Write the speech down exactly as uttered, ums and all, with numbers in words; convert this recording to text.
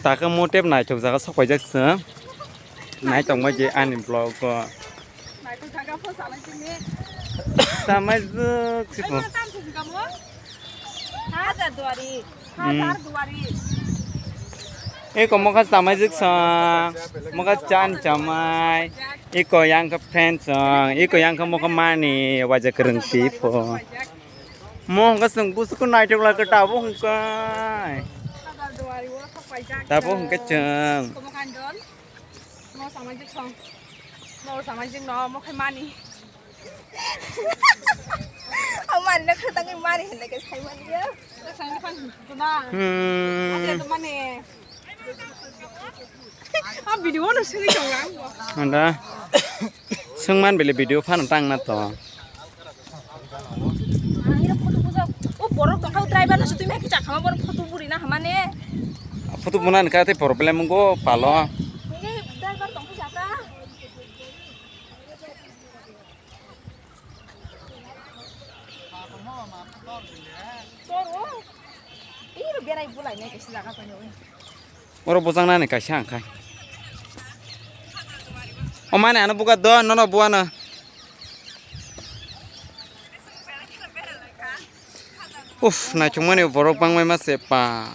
Taka motep naithok jaga sok paijak chwng. Naithok ma je ani vlog o. Naithok jaga pho salai sini. Tamai jwk si pho. Ai, tam sini kamu. Hajar duari. Hmm. Hajar duari. Eko mokha chamai jwk sa. Mokha chan chamai. Eko yang kha fan song. Eko yang kha mokha mani waja kwrwng si pho. Mo hwnkha chwng busuku naithok lai khe tabuk hwnkha. Tabuk hwnkha chwng. Mo samajik song. Mo samajik no mo khai mani. Ang mani na khatang mani hinna ke sai mani ya. Sai ni pan kuna. Hmm. Ate to mani. A video no sini chong lang. Anda. Sengman bele video phan tang na to. O borok tongkha driver no sutui mai kicha khama borok photo buri na hamane. Photo buna ni kate problem go palo. Driver tongkha jata. Toro. Iro berai bulai nai kaisa jaga tongyo. Oro bojang nani kaisa ang khai. O mane ano buka do nono buana. Uf, naithok mani borok bangmai ma se pa.